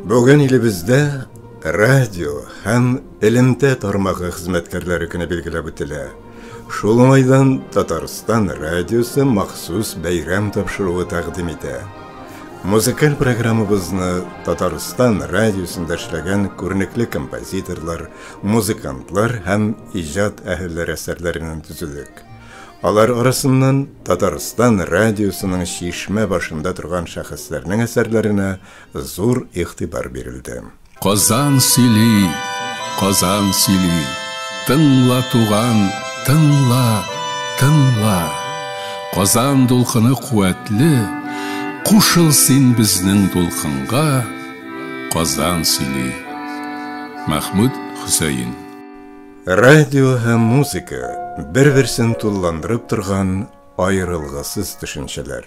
Бүген илебездә радио һәм элемтә тармагы хезмәткәрләре көне билгеләп үтелә. Шул уңайдан Татарстан радиосы махсус бәйрәм тапшыруы тәкъдим итә. Музыкаль программабызны Татарстан радиосында эшләгән күренекле композиторлар, музыкантлар һәм иҗат әһелләре әсәрләреннән төзедек. Алар арасыннан Татарстан радиосының чишмә башында торган шәхесләрнең әсәрләренә зур игътибар бирелде. Казан сөйли, Казан сөйли, тыңла, туган, тыңла, тыңла. Казан дулкыны куәтле, кушыл син безнең дулкынга, Казан сөйли. Мәхмүд Хөсәен. Радио һәм музыка бер-берсен тулыландырып торган аерылгысыз төшенчәләр.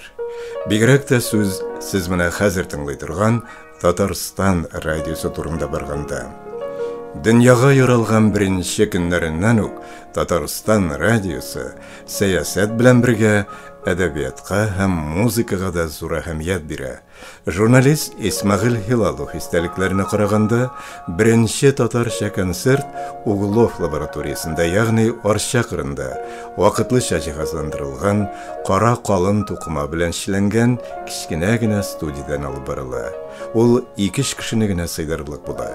Бигрәк тә сүз сез менә хәзер тыңлый торган Татарстан радиосы турында барганда. Дөньяга яралган беренче көннәреннән үк Татарстан радиосы сәясәт белән бергә әдәбиятка һәм музыкага да зур әһәмият бирә. Журналист Исмәгыйль Һилалов истәлекләренә караганда, беренче татарча концерт Углов лабораториясендә, ягъни Арча кырында, вакытлыча җиһазландырылган, кара калын тукыма белән эшләнгән кечкенә генә студиядән алып барыла. Ул ике-өч кешене генә сыйдырырлык була.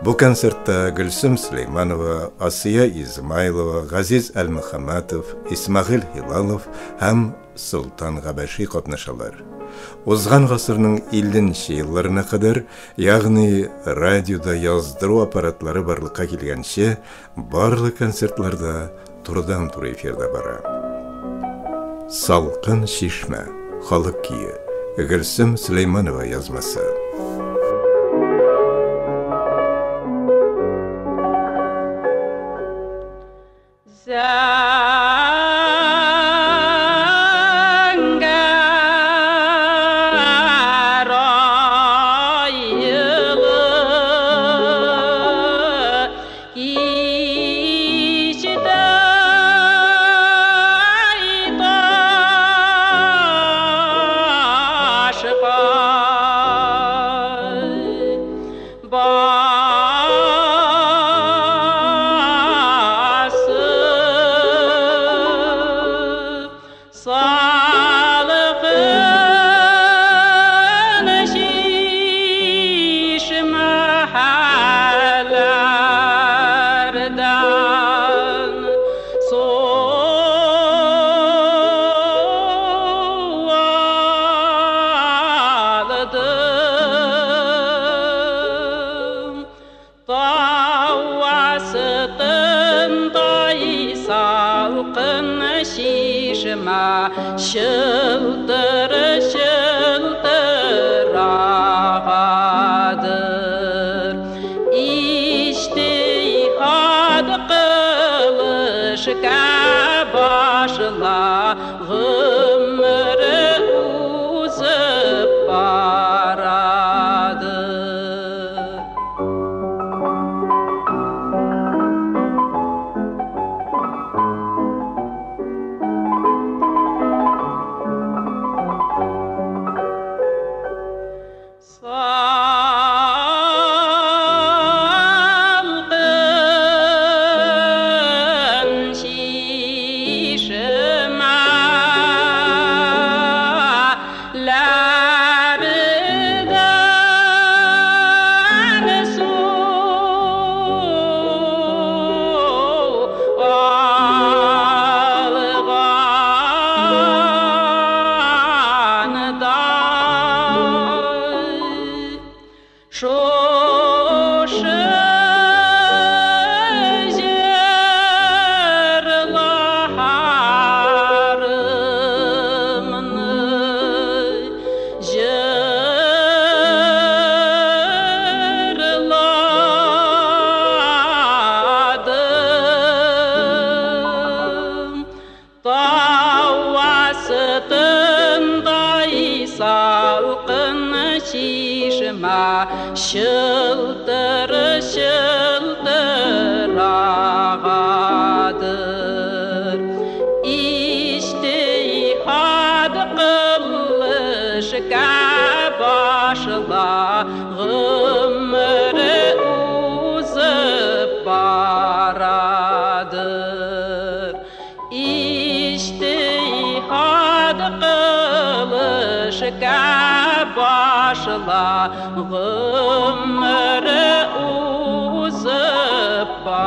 Бу концертта Гөлсем Сөләйманова, Асия Измайлова, Газиз Әлмөхәммәтов, Исмәгыйль Һилалов һәм Солтан Габәши катнашалар. Узган гасырның 50 нче елларына кадәр, ягъни радиода яздыру аппаратлары барлыкка килгәнче, барлык концертлар да турыдан-туры эфирда бара. Салкын чишмә, халык көе, Гөлсем Сөләйманова язмасы. Зәңгәр айлы кичтә ташкай Басып салкын чишмәләрдән су алдым. Тау астында салкын чишмә чылтыр-чылтыр агадыр. Иҗтиһад кылышка башла, гомер узып барадыр. Салкын чишмәләрдән су алгандай, шушы җырларымны җырладым. Тау астында салкын чишмә чылтыр-чылтыр агадыр. Иҗтиһад кылышка башла, гомер Кылышка башла, гомере узып барадыр.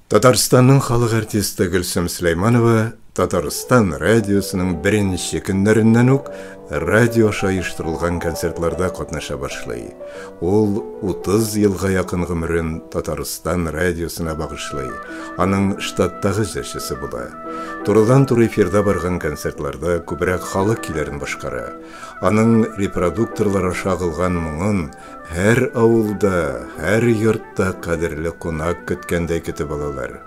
Татарстанның халык артисты Гөлсем Сөләйманова Татарстан радиосының беренче көннәреннән үк радио аша оештырылган концертларда катнаша башлый. Ул 30 елга якын гомерен Татарстан радиосына багышлый. Аның штаттагы җырчысы була. Турыдан-туры эфирда барган концертларда күбрәк халык көйләрен башкара. Аның репродукторлар аша агылган моңын һәр авылда, һәр йортта кадерле кунак көткәндәй көтеп алалар.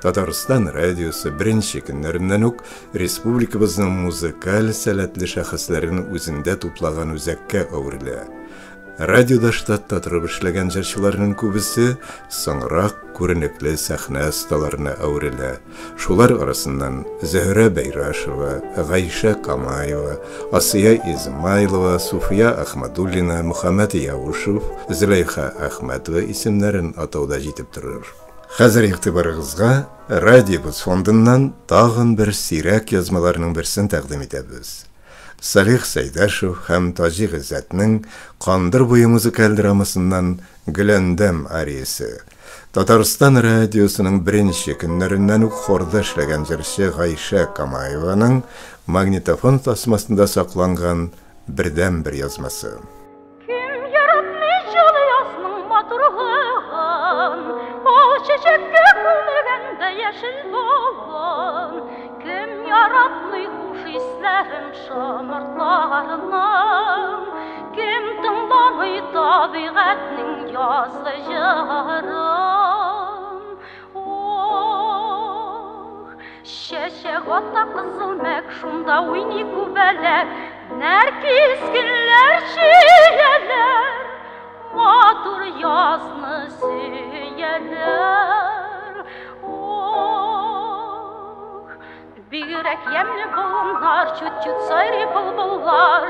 Татарстан радиосы беренче көннәреннән үк республикабызның музыкаль сәләтле шәхесләрен үзендә туплаган үзәккә әверелә. Радиода штатта торып эшләгән җырчыларның күбесе соңрак күренекле сәхнә осталарына әверелә. Шулар арасыннан Зөһрә Бәйрашева, Гайшә Камаева, Асия Измайлова, Суфия Ахмадуллина, Мөхәммәт Яушев, Зөләйха Әхмәтова исемнәрен атау да җитеп торыр. Хәзер игътибарыгызга Радиобыз фондыннан тагын бер сирәк язмаларның берсен тәкъдим итәбез. Салих Сәйдәшев һәм Таҗи Гыйззәтнең Кандыр буе музыкаль драмасыннан Гөләндәм ариясе. Татарстан радиосының беренче көннәреннән үк хорда эшләгән җырчы Гайшә Камаеваның магнитофон тасмасында сакланган бердәнбер язмасы. Кем яратмый җылы язның матурлыгын, ул чәчәккә күмелгәндә яшел болын. Кем яратмый хуш исләрен шомыртларының, кем тыңламый табигатьнең язгы җырын. Ох, чәчәк ата кызыл мәк, шунда уйный күбәләк, нәркиз гөлләр чияләр, матур язны сөяләр. Ох, бигрәк ямьле болыннар, чут-чут сайрый былбыллар.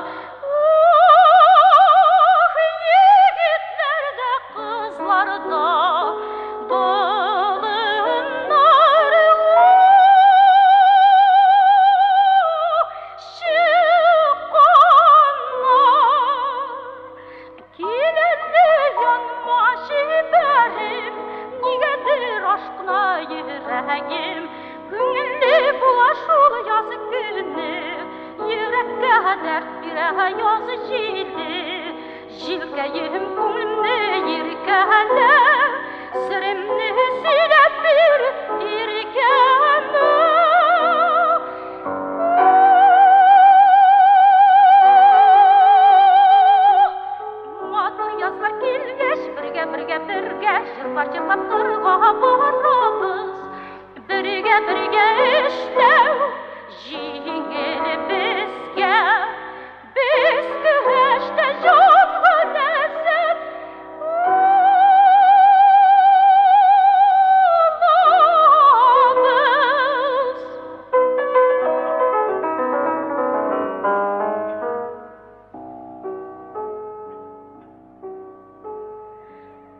Ох, егетләр дә, кызлар да, болыннар чыкканнар. Киләле янма чибәрем, нигәдер ашкына йөрәгем. Күңелле була шул яз көне, йөрәккә дәрт бирә яз җиле. Җилкәем күңелемне иркәлә, серемне сөйләп бир иркәмә. Матур язлар килгәч, бергә, бергә, бергә җырлар җырлап кырга барабыз. Бергә, бергә эшләү җиңел безгә. Без көрәштә җанга ләззәт алабыз.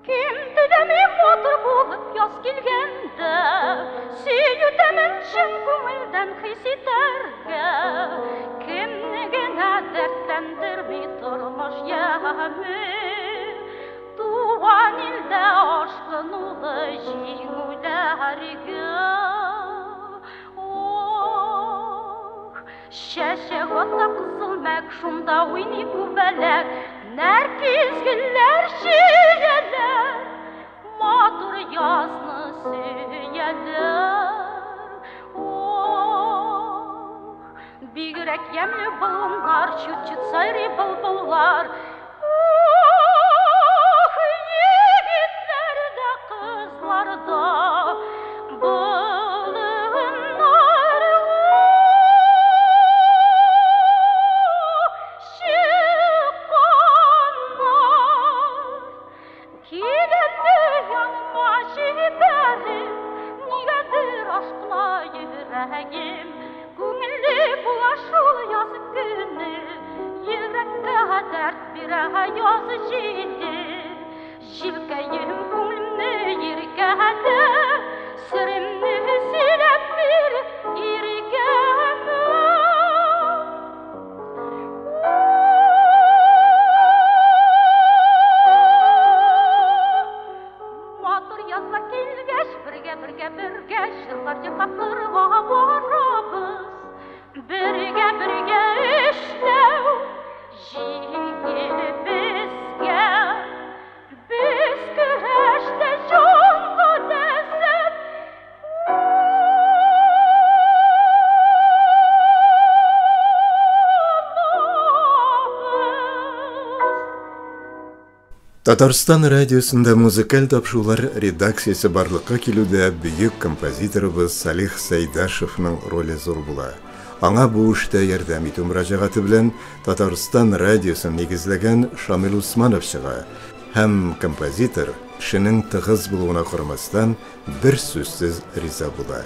Кем теләми матур булып яз килгәндә, сөю тәмен чын күңелдән хис итәргә. Кемне генә дәртләндерми тормыш яме, туган илдә ашкынулы җиңүләргә. Ох, чәчәк ата кызыл мәк, шунда уйный күбәләк, нәркиз гөлләр чияләр, матур язны сөяләр. Ох, бигрәк ямьле болыннар, чут-чут сайрый былбыллар. Ох, егетләр дә, кызлар да, болыннар чыкканнар. Киләле яныма чибәрем, нигәдер ашкына йөрәгем. Күңелле була шул яз көне, йөрәккә дәрт бирә яз җиле. Җилкәем күңелемне иркәлә, серемне Бергә җырлар җырлап кырга барабыз. Бергә бергә эшләү җиңел безгә. Без көрәштә җанга ләззәт. Татарстан радиосында музыкаль тапшырулар редакциясе барлыкка килүдә бөек композиторыбыз Салих Сәйдәшевның роле зур була. Аңа бу эштә ярдәм итү мөрәҗәгате белән Татарстан радиосын нигезләгән Шамил Усманов чыга һәм композитор эшенең тыгыз булуына карамастан бер сүзсез риза була.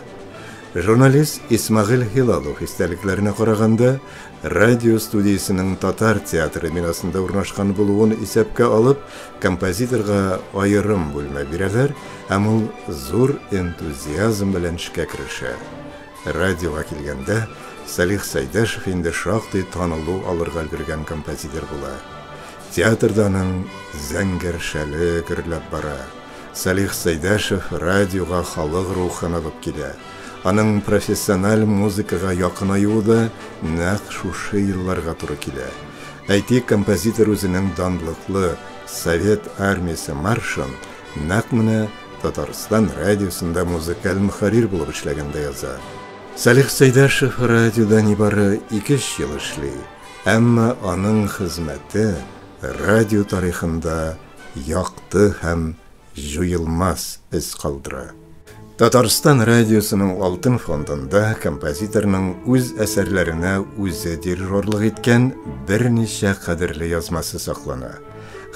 Журналист Исмагыйль Хилалов истәлекләренә караганда, радио студиясенең татар театры бинасында урнашкан булуын исәпкә алып, композиторга аерым бүлмә бирәләр һәм ул зур энтузиазм белән эшкә керешә. Радиога килгәндә, Салих Сәйдәшев инде шактый танылу алырга өлгергән композитор була. Театрда аның зәңгәр шәле гөрләп бара. Салих Сәйдәшев радиога халык рухын алып килә. Аның профессиональ музыкага якынаюы да нәкъ шушы елларга туры килә. Әйтик, композитор үзенең данлыклы Совет армиясе маршын нәкъ менә Татарстан радиосында музыкаль мөхәррир булып эшләгәндә яза. Салих Сәйдәшев радиода нибары 2 ел эшли, әмма аның хезмәте радио тарихында якты һәм җуелмас эз калдыра. Татарстан радиосының алтын фондында композиторның үз әсәрләренә үзе дирижерлык иткән берничә кадерле язмасы саклана.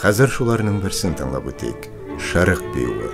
Хәзер шуларның берсен тыңлап үтик. Шәрык биюе.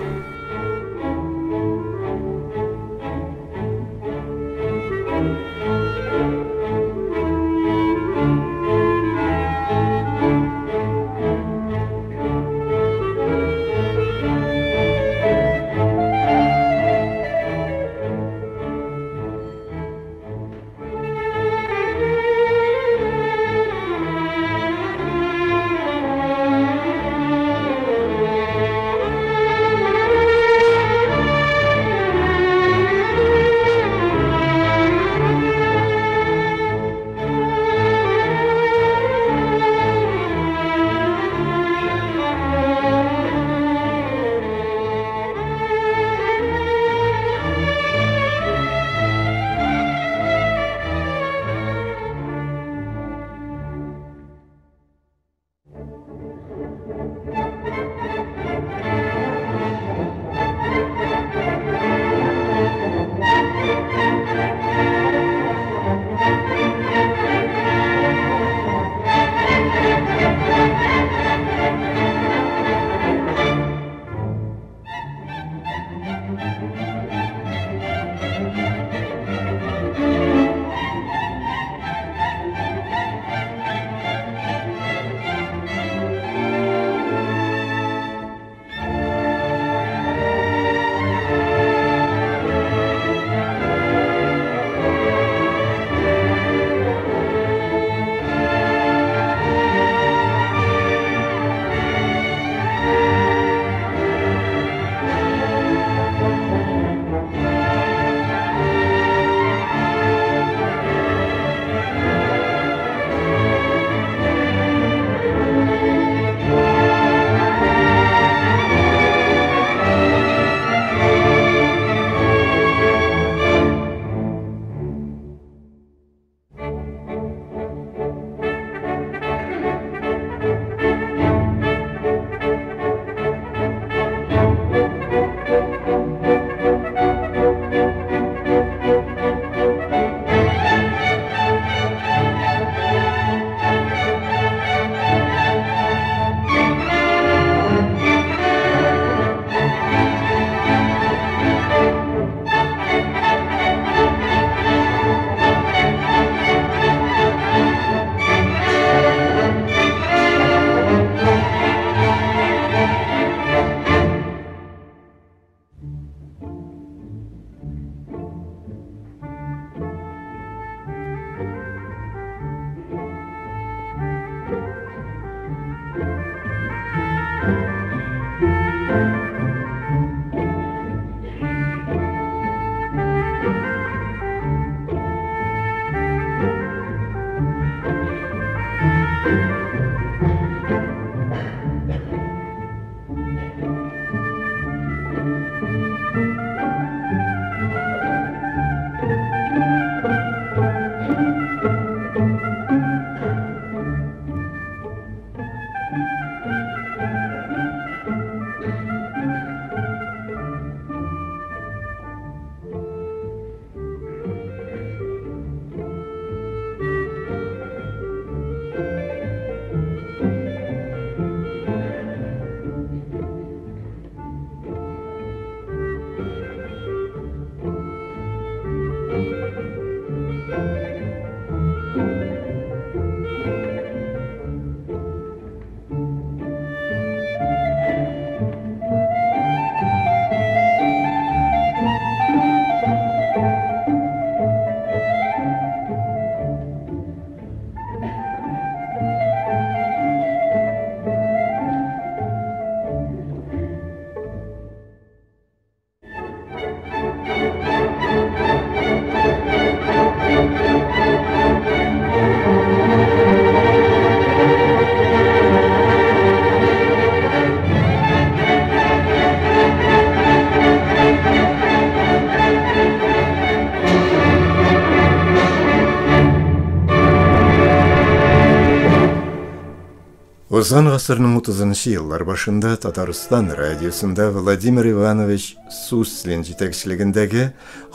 Узган гасырның 30 нчы еллар башында Татарстан радиосында Владимир Иванович Суслин җитәкчелегендәге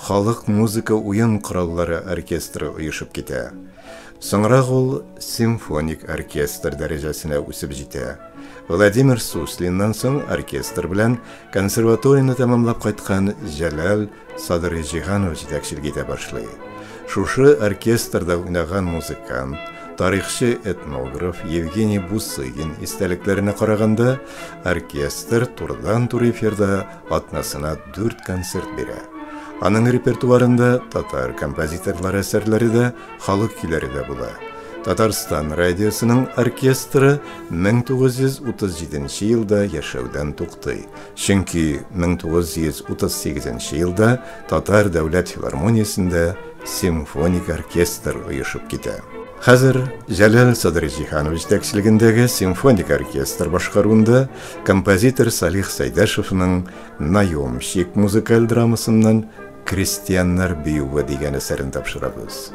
халык музыка уен кораллары оркестры оешып китә. Соңрак ул симфоник оркестр дәрәҗәсенә үсеп җитә. Владимир Суслиннан соң оркестр белән консерваторияне тәмамлап кайткан Җәләл Садриҗиһанов җитәкчелек итә башлый. Шушы оркестрда уйнаган музыкант, тарихчы-этнограф Евгений Бусыгин истәлекләренә караганда, оркестр турыдан-туры эфирда атнасына дүрт концерт бирә. Аның репертуарында татар композиторлары әсәрләре дә, халык көйләре дә була. Татарстан радиосының оркестры 1937 елда яшәүдән туктый. Чөнки 1938 елда Татар дәүләт филармониясендә симфоник оркестр оешып китә. Хәзер Җәләл Садриҗиһанов җитәкчелегендәге симфоник оркестр башкаруында композитор Салих Сәйдәшевның Наемщик музыкаль драмасыннан Крестьяннар биюе дигән әсәрен тапшырабыз.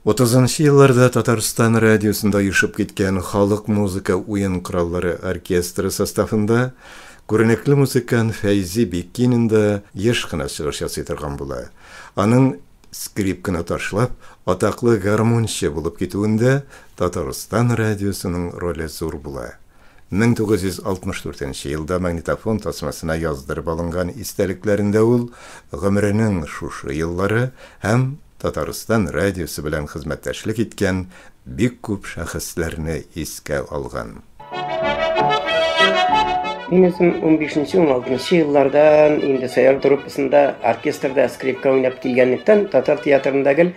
30 елларда Татарстан радиосында оешып киткән халык музыка уен кораллары оркестры составында күренекле музыкант Фәйзи Биккинин да еш кына чыгыш ясый торган була. Аның скрипканы ташлап, атаклы гармунчы булып китүендә Татарстан радиосының роле зур була. 1964 елда магнитофон тасмасына яздырып алынган истәлекләрендә ул гомеренең шушы еллары һәм Татарстан радиосы белән хезмәттәшлек иткән бик күп шәхесләрне искә алган. Мин үзем 15-16 еллардан инде Сәйяр труппасында оркестрда скрипка уйнап килгәнлектән татар театрында гел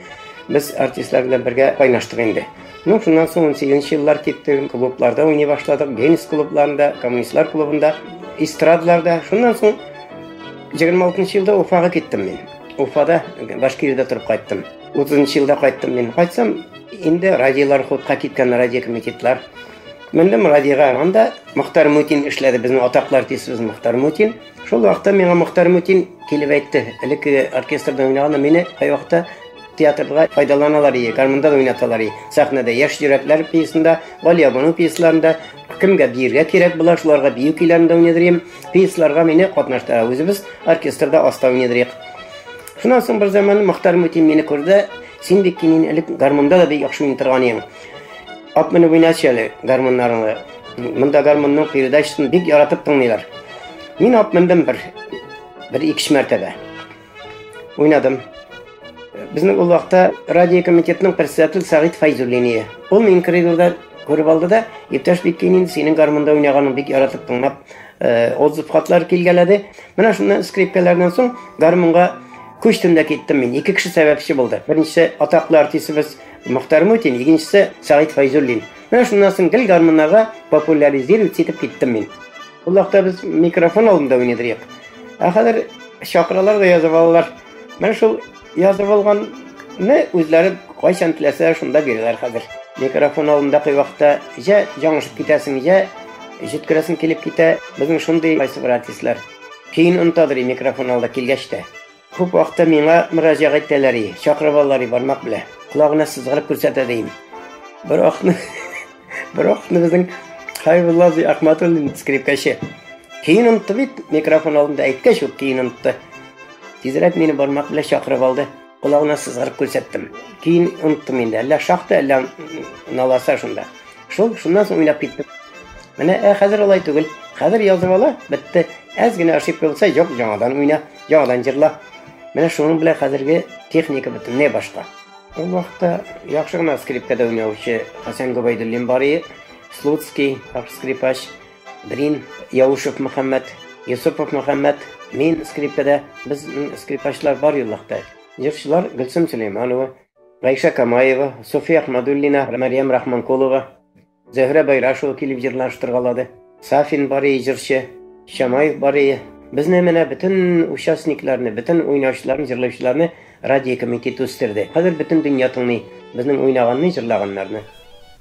без артистлар белән бергә кайнаштык инде. Ну, шуннан соң 18 еллар китте, клубларда уйный башладык, Генис клубларында, коммунистлар клубында, эстрадаларда. Шуннан соң 26 елда Уфага киттем мин. Уфада, Башкириядә торып кайттым. 30 елда кайттым мин. Кайтсам, инде радиолар хутка киткән радио комитетлар. Мендем радиога, анда Мохтар Мутин эшләде, безнең атаклы артистыбыз Мохтар Мутин. Шул вакытта миңа Мохтар Мутин килеп әйтте. Элекке оркестрда уйнаганда мине кайвакытта театрда файдаланалар ие, гармунда да уйнаталар ие. Сәхнәдә Яшь йөрәкләр пьесында, Галиябану пьесаларында кемгә биергә кирәк була, шуларга бию көйләрендә уйнадырыйм. Пьесаларга мине катнаштыра. Үзебез оркестрда аста уйнадырыйк. Шуннан соң бер заман Мохтар Мутин мине күрде. Син бит кинин элек гармунда да бик яхшы уйный торган идең. Ат менеп уйначы әле гармуннарыңны. Монда гармунның передачасын бик яратып тыңлыйлар. Мин ат мендем бер ике мәртәбә. Уйнадым. Безнең ул вакытта радио комитетының председателе Сәгыйть Фәйзуллин иде. Ул мине коридорда күреп алды да, иптәш Биккинин, синең гармунда уйнаганыңны бик яратып тыңлап, отзыв хатлар килгәләде. Менә шуннан скрипкалардан соң гармунга күчтем дә киттем мин. Ике кеше сәбәпче булды. Беренчесе атаклы артистыбыз Мохтар Мутин, икенчесе Сәгыйть Фәйзуллин. Менә шуннан соң гел гармуннарга популяризировать итеп киттем мин. Ул вакытта без микрофон алдында уйныйдык. Ә хәзер чакыралар да язып алалар. Менә шул язып алганны үзләре кайчан теләсә шунда бирәләр хәзер. Микрофон алдында кайвакытта җә яңышып китәсең, җә җиткерәсең килеп китә. Безнең шундый кайсы бер артистлар көен онытадыр микрофон алда килгәч тә. Күп вакытта миңа мөрәҗәгать итәләр, чакырып алалар бармак белән. Колагына сызгырып күрсәтә дейм. Бер вакытны безнең Хәбибулла абзый Ахматуллин скрипкачы. Көен онытты бит, микрофон алдында әйткәч үк көен онытты. Тизрәк мине бармак белән чакырып алды. Колагына сызгырып күрсәттем. Көен оныттым инде. Әллә шахта, әллә наласа шунда. Шул, шуннан соң уйнап киттем. Менә хәзер алай түгел. Хәзер язып ала, бетте. Әз генә ошибка булса, юк, яңадан уйна, яңадан җырла. Менә шуның белән хәзерге техника бөтенләй башка. Ул вакытта яхшы гына скрипкада уйнаучы Хәсән Гобәйдуллин бар иде, Слуцкий, скрипач, Брин, Яушев Мөхәммәт, Юсупов Мөхәммәт, мин скрипкада, без скрипачлар бар юллыкта. Җырчылар Гөлсем Сөләйманова, Гайшә Камаева, София Ахмадуллина, Мәрьям Рахманкулова, Зөһрә Байрашева килеп җырлаштыргалады. Сафин бар иде җырчы, Шамаев бар иде. Безне менә бөтен участникларны, бөтен уйнаучыларны, җырлаучыларны радио комитеты үстерде. Хәзер бөтен дөнья тыңлый безнең уйнаганны, җырлаганнарны.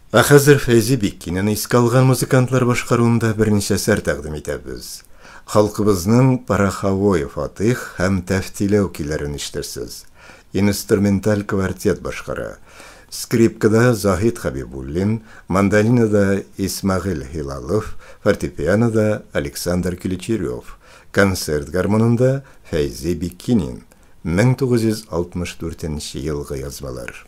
Ә хәзер Фәйзи Биккинин искә алган музыкантлар башкаруында берничә әсәр тәкъдим итәбез. Халкыбызның Параховой Фатих һәм Тәфтиләү көйләрен ишетерсез. Инструменталь квартет башкара. Скрипкада Заһид Хабибуллин, мандолинада Исмагыйль Хилалов, фортепианода Александр Киличерев, концерт гармонында Фәйзи Биккинин. 1964 елгы язмалар.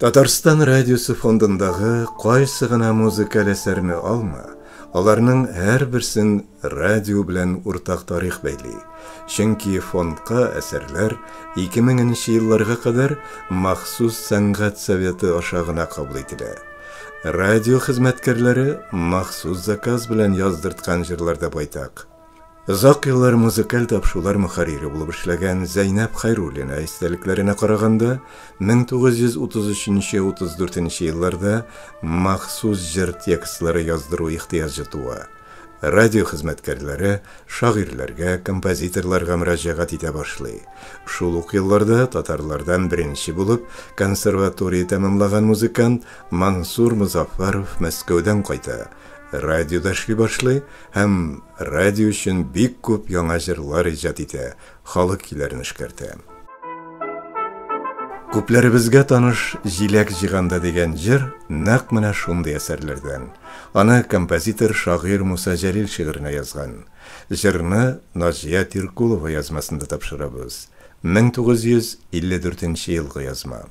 Татарстан радиосы фондындагы кайсы гына музыкаль әсәрне алма, аларның һәрберсен радио белән уртак тарих бәйли. Чөнки фондка әсәрләр 2000 нче елларга кадәр махсус сәнгать советы аша гына кабул ителә. Радио хезмәткәрләре махсус заказ белән яздырткан җырлар да байтак. Озак еллар музыкаль тапшулар мөхәррире булып эшләгән Зәйнәб Хәйруллина истәлекләренә караганда, 1933-34 елларда махсус җыр текстлары яздыру ихтыяҗы туа. Радио хезмәткәрләре шагыйрьләргә, композиторларга мөрәҗәгать итә башлый. Шул ук елларда татарлардан беренче булып консерватория тәмамлаган музыкант Мансур Мозаффаров Мәскәүдән кайта. Радиода эшли башлый һәм радио өчен бик күп яңа җырлар иҗат итә, халык көйләрен эшкәртә. Күпләребезгә таныш Җиләк җыйганда дигән җыр нәкъ менә шундый әсәрләрдән. Аны композитор шагыйрь Муса Җәлил шигыренә язган. Җырны Наҗия Тиркулова язмасында тапшырабыз. 1954 елгы язма.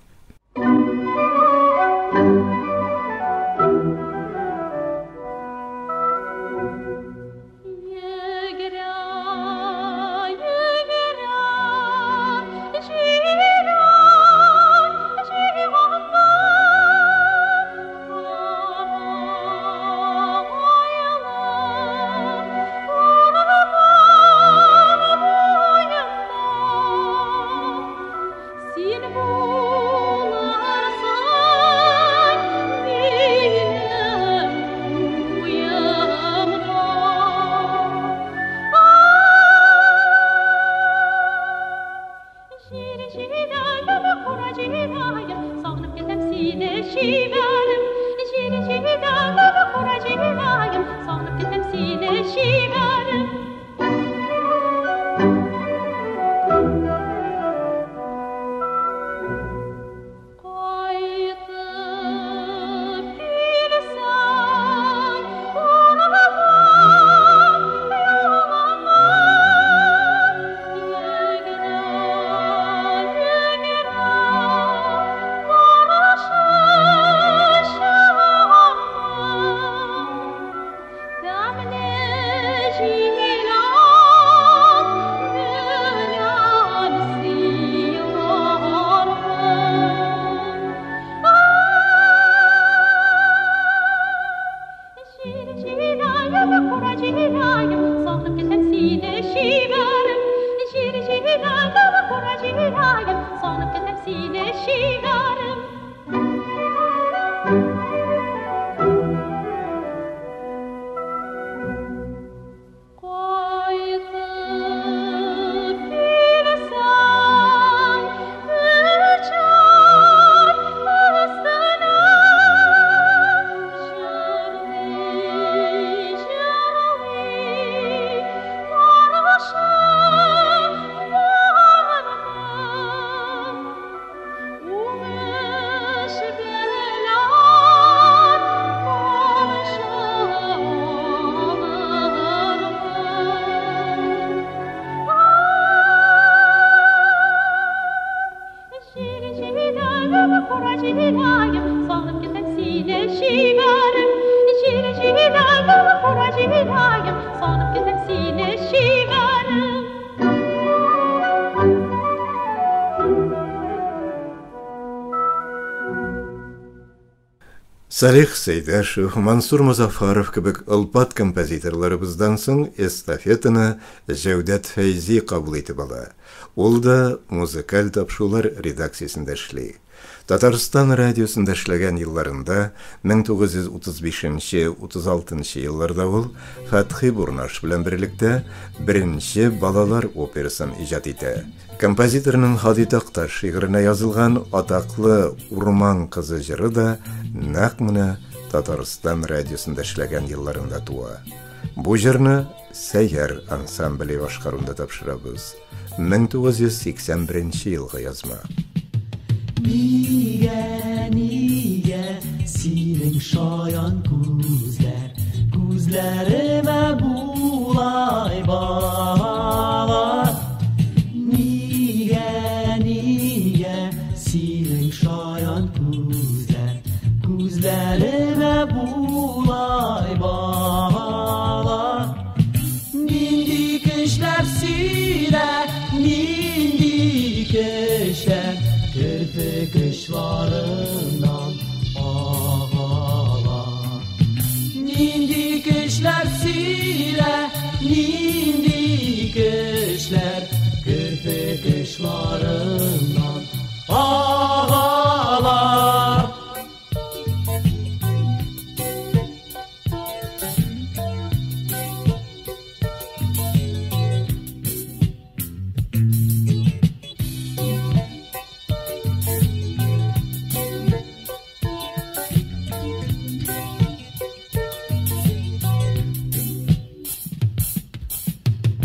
Салих Сәйдәшев, Мансур Мозаффаров кебек олпат композиторларыбыздан соң эстафетаны Җәүдәт Фәйзи кабул итеп ала. Ул да музыкаль тапшулар редакциясендә эшли. Татарстан радиосында эшләгән елларында 1935-36 елларда ул Фәтхи Бурнаш белән берлектә беренче балалар операсын иҗат итә. Композиторның Һади Такташ шигыренә язылган атаклы Урман кызы җыры да нәкъ менә Татарстан радиосында эшләгән елларында туа. Бу җырны Сәйяр ансамбле башкаруында тапшырабыз. 1981 елгы язма. Нигә, нигә синең шаян күзләр, күзләремә булай багалар? Нигә, нигә синең шаян күзләр Күзләремә булай багалар. Нинди көчләр сөйлә, нинди көчләр Керфек очларыннан агалар. Нинди көчләр сөйлә, нинди көчләр Керфек очларыннан агалар.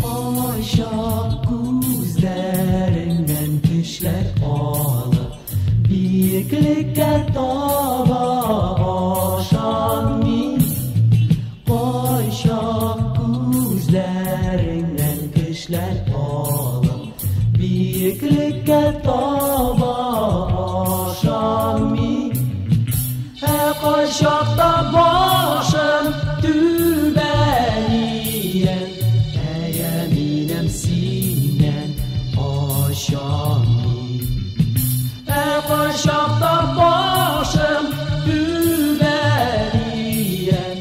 Кайчак күзләреңнән көчләр алып, биеклеккә таба ашам мин. Кайчак күзләреңнән көчләр алып, биеклеккә таба ашам мин. Ә кайчакта башым түбән иям, әйә минем синнән качам мин. Ә кайчакта башым түбән иям,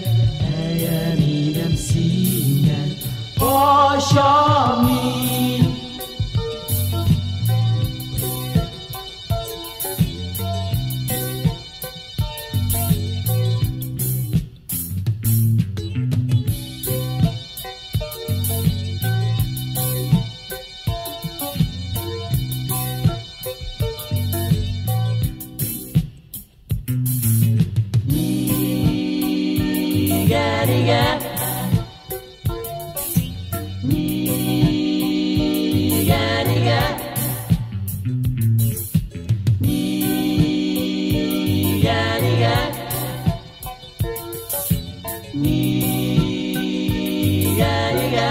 әйә минем синнән качам мин. Нигә, нигә, нигә, нигә, нигә, нигә, нигә, нигә.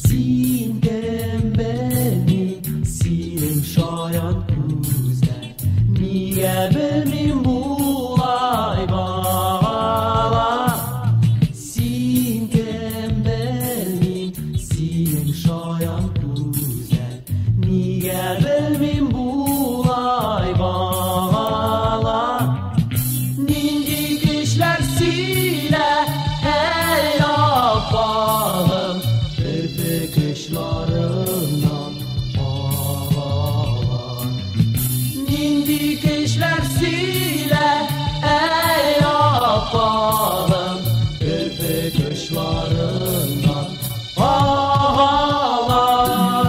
Син кем белмим, синең шаян күзләр, нигә белмим булай багалар. Син кем белмим, синең шаян күзләр, нигә белмим булай багалар. Нинди көчләр сөйлә, әй апагым, керфек очларыннан агалар. Нинди көчләр сөйлә, әй апагым, керфек очларыннан агалар.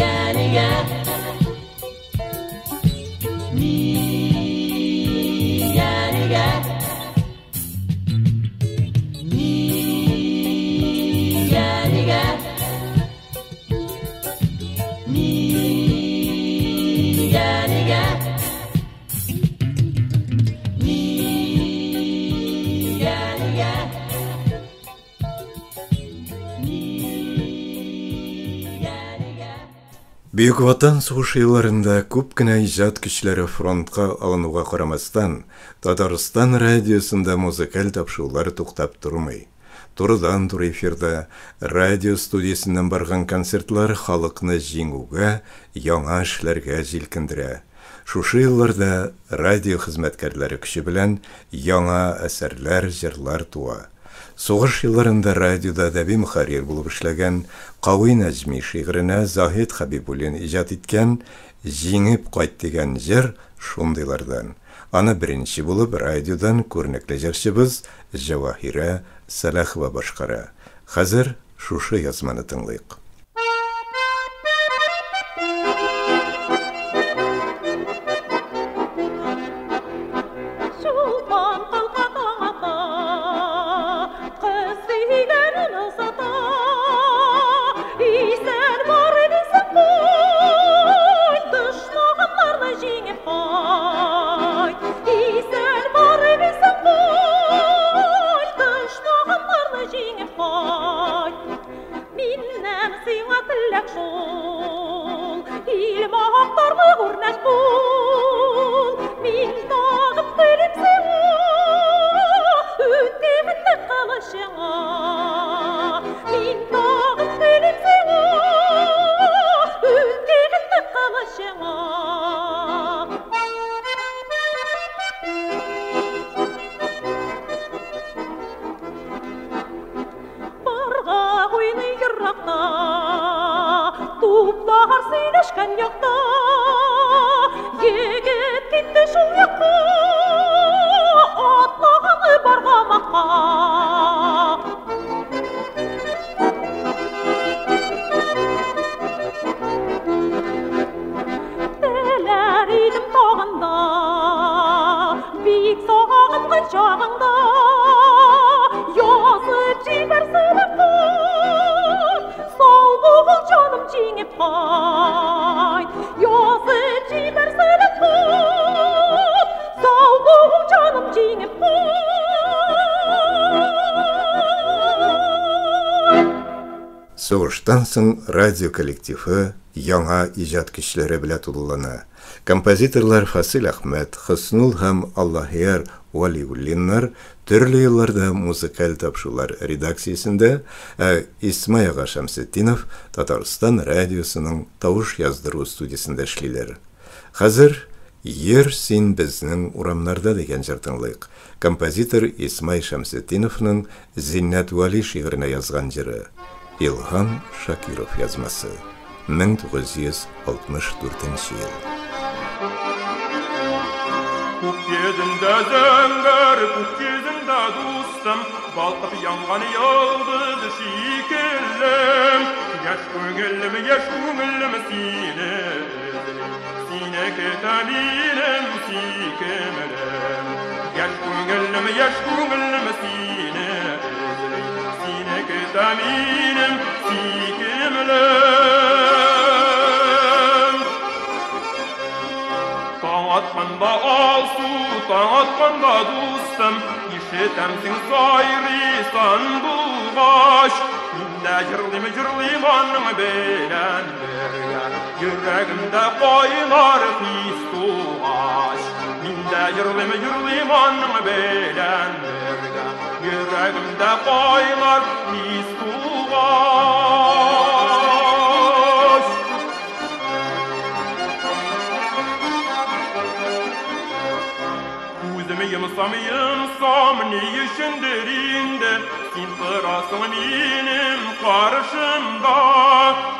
Нигә, нигә, нигә, нигә, нигә, нигә, нигә, нигә, нигә, нигә, нигә, нигә. Бөек Ватан сугышы елларында күп кенә иҗат көчләре фронтка алынуга карамастан, Татарстан радиосында музыкаль тапшырулар туктап тормый. Турыдан-туры эфирда радио студиясеннән барган концертлар халыкны җиңүгә, яңа эшләргә җилкендерә. Шушы елларда радио хезмәткәрләре көче белән яңа әсәрләр, җырлар туа. Сугыш елларында радиода әдәби мөхәррир булып эшләгән Кави Нәҗми шигыренә Заһид Хәбибуллин иҗат иткән Җиңеп кайт дигән җыр шундыйлардан. Аны беренче булып радиодан күренекле җырчыбыз Җәваһирә Сәлахова башкара. Хәзер шушы язманы тыңлыйк. Печән якта, егет китте шул якка, атлаганы баргамакка. Теләр идем тагын да, бик сагынган чагыңда, язып җибәрсен хат, сау бул, җаным, җиңеп кайт. Язып җибәрсен хат, сау бул, җаным, җиңеп кайт. Сугыштан соң радио коллективы яңа иҗат көчләре белән тулылана. Композиторлар Фасил Әхмәт, Хөснул һәм Аллаһияр Вәлиуллиннар төрле елларда музыкаль тапшырулар редакциясендә, ә Исмай ага Шәмсетдинов Татарстан радиосының тавыш яздыру студиясендә эшлиләр. Хәзер Йөр син безнең урамнарда дигән җыр тыңлыйк. Композитор Исмай Шәмсетдиновның Зиннәт Вәли шигыренә язган җыры. Илһам Шакиров язмасы. 1964 ел. Күк йөзендә зәңгәр, күк йөзендә дустым, балкып янган йолдыз шикелле. Яшь күңелем, яшь күңелем сине эзли, сине көтә минем сөйкемлем. Яшь күңелем, яшь күңелем сине эзли, сине көтә минем сөйкемлем. Таң атканда алсу, таң атканда дустым, ишетәмсең сайрый сандугач. Мин дә җырлыйм, җырлыйм аның белән бергә, йөрәгемдә кайнар хис тугач. Мин дә җырлыйм, җырлыйм аның белән бергә, йөрәгемдә кайнар хис тугач. Күземне йомсам, йомсам, ни өчендер инде син торасың минем каршымда.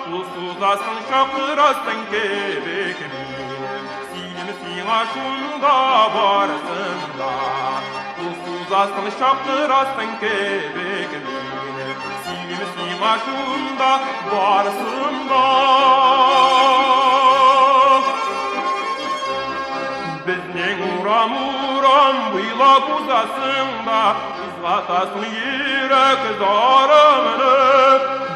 Кул сузасың, чакырасың кебек мине, сөйлим сиңа шунда барысын да. Кул сузасың, чакырасың кебек мине, сөйлим сиңа шунда барысын да. Безнең урам, урам буйлап узасың да, кузгатасың йөрәк зарымны.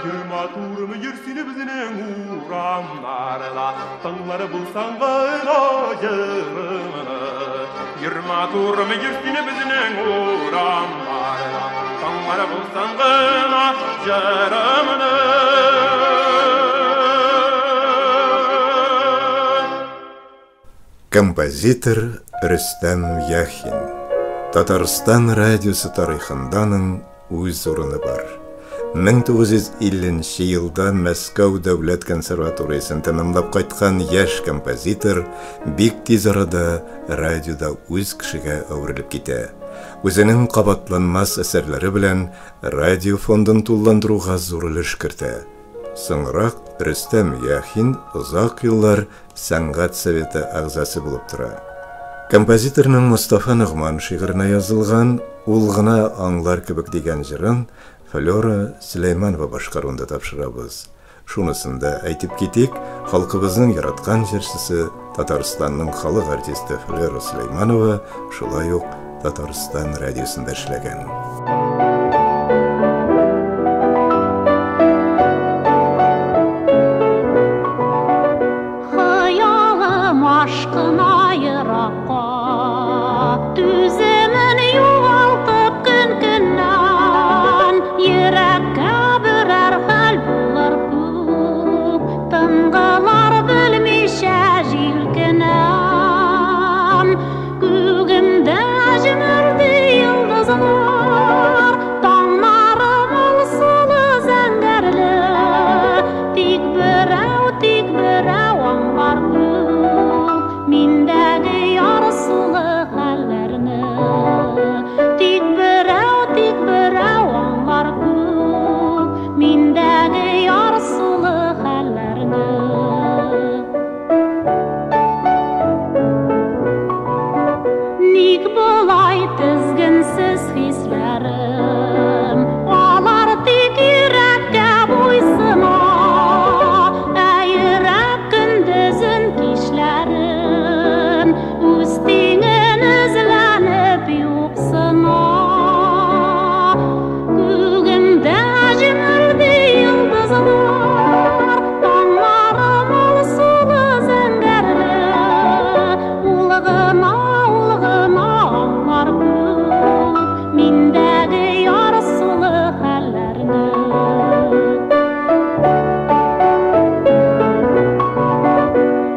Йөр, матурым, йөр син безнең урамнарда, тыңлар булсаң гына җырымны. Йөр, матурым, йөр син безнең урамнарда, тыңлар булсаң гына җырымны. Композитор Рөстәм Яхин. Татарстан радиосы тарихында аның үз урыны бар. 1950 елда Мәскәү дәүләт консерваториясен тәмамлап кайткан яшь композитор бик тиз арада радиода үз кешегә әверелеп китә. Үзенең кабатланмас әсәрләре белән радио фондын тулыландыруга зур өлеш кертә. Соңрак Рөстәм Яхин озак еллар Сәнгать советы әгъзасы булып тора. Композиторның Мостафа Ногман шигыренә язылган Ул гына аңлар кебек дигән җырын Флера Сөләйманова башкаруында тапшырабыз. Шунысын да әйтеп китик, халкыбызның яраткан җырчысы, Татарстанның халык артисты Флера Сөләйманова шулай ук Татарстан радиосында эшләгән. Хыялым ашкына еракка, түземен югалтып көн-көннән, йөрәккә берәр хәл булыр күк, тынгылар белмичә җилкенәм. Күгемдә җемерди йолдызлар, Ник болай тезгенсез хисләрем? Алар тик йөрәккә буйсына, ә йөрәк көндезен кичләрен үз тиңен эзләнеп юксына. Күгемдә җемелди йолдызлар, таңнарым алсулы, зәңгәрле. Ул гына, ул гына аңлар күк миндәге ярсулы хәлләрне.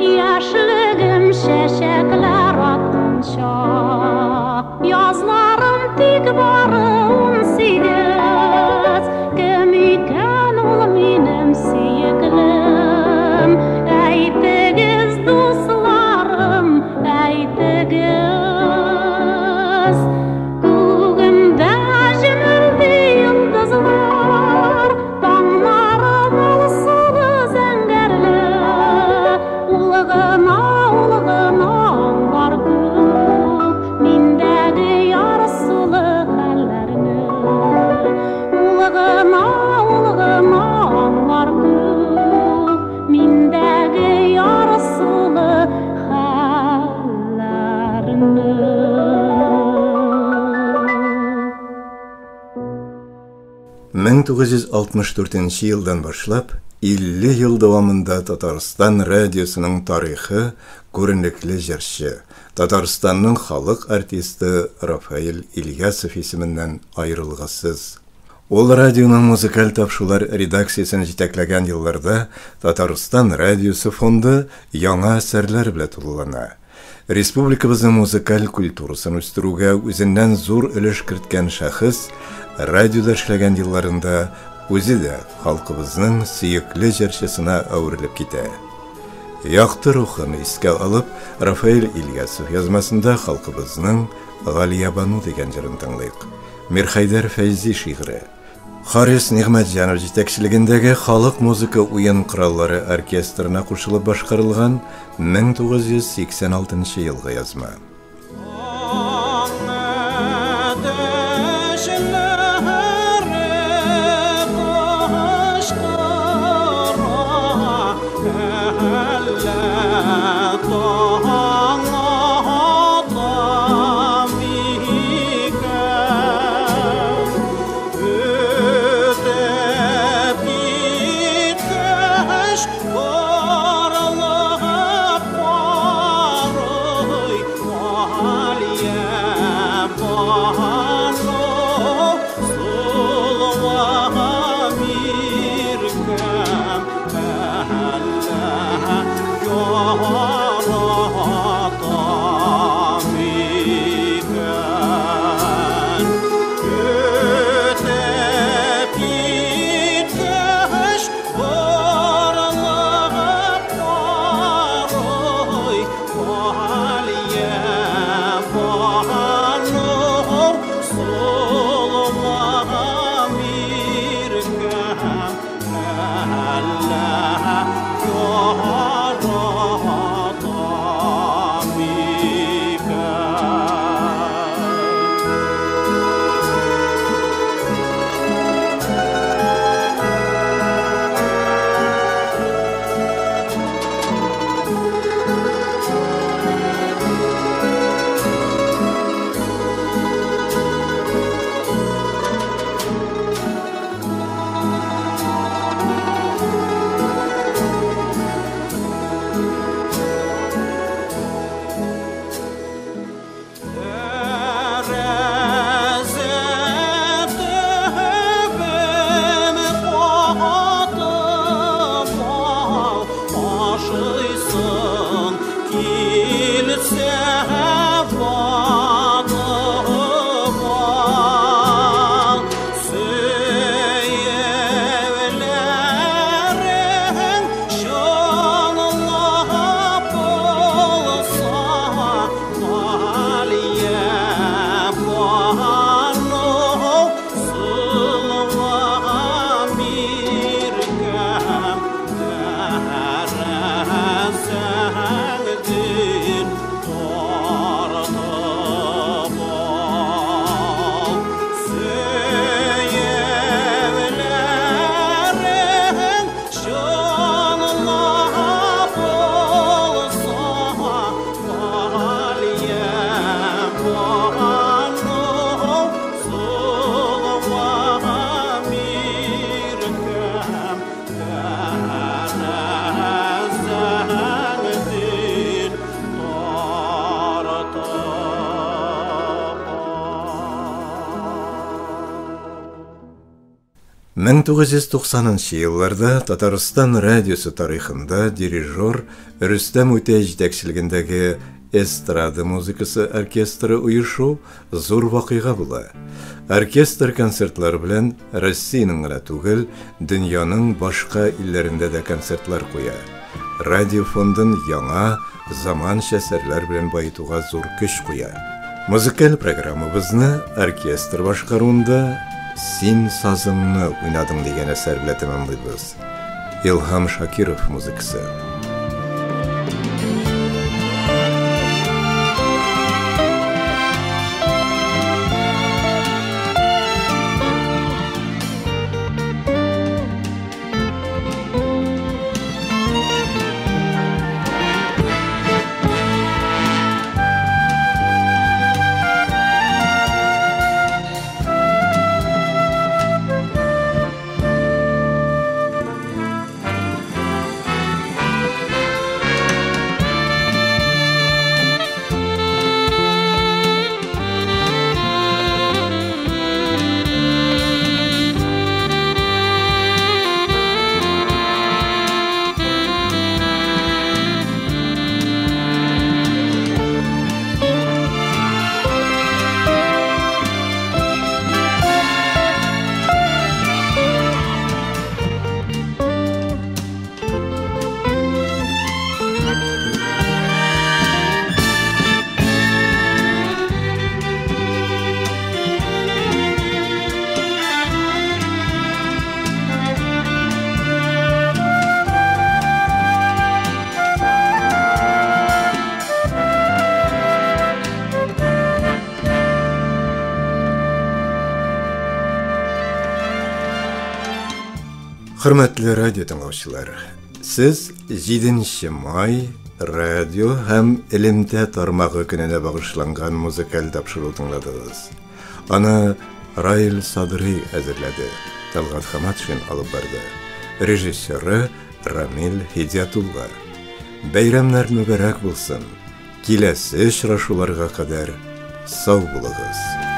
Яшьлегем чәчәкләр аткан чак, язларым тик бары 18. Кем икән ул минем сөеклем? Әйтегез, дусларым, әйтегез. Күгемдә җемелди йолдызлар, таңнарым алсулы, зәңгәрле. Ул гына, ул гына аңлар күк миндәге ярсулы хәлләрне. Ул гына, ул гына аңлар күк миндәге ярсулы хәлләрне. 1964 елдан башлап 50 ел дәвамында Татарстан радиосының тарихы күренекле җырчы, Татарстанның халык артисты Рафаэль Ильясов исеменнән аерылгысыз. Ул радионың музыкаль тапшырулар редакциясен җитәкләгән елларда Татарстан радиосы фонды яңа әсәрләр белән тулылана. Республикабызның музыкаль культурасын үстерүгә үзеннән зур өлеш керткән шәхес радиода эшләгән елларында үзе дә халкыбызның сөекле җырчысына әверелеп китә. Якты рухын искә алып, Рафаэль Ильясов язмасында халкыбызның Галиябану дигән җырын тыңлыйк. Мирхәйдәр Фәйзи шигыре. Харис Нигъмәтҗанов җитәкчелегендәге халык музыка уен кораллары оркестрына кушылып башкарылган 1986 елгы язма. Киткәч, борылып карый. 1990 елларда Татарстан радиосы тарихында дирижер Рөстәм Үтәй җитәкчелегендәге эстрада музыкасы оркестры оешу зур вакыйга була. Оркестр концертлары белән Россиянең генә түгел, дөньяның башка илләрендә дә концертлар куя. Радио фондын яңа, заманча әсәрләр белән баетуга зур көч куя. Музыкаль программабызны оркестр башкаруында «Син сазыңны уйнадың» дигән әсәр белән тәмамлыйбыз. Илһам Шакиров музыкасы. Хөрмәтле радио тыңлаучылар, сез 7 май радио һәм элемтә тармагы көненә багышланган музыкаль тапшыру тыңладыгыз. Аны Раил Садрый әзерләде, Талгат Хаматшин алып барды. Режиссеры Рамил Һидиятулла. Бәйрәмнәр мөбарәк булсын. Киләсе очрашуларга кадәр сау булыгыз.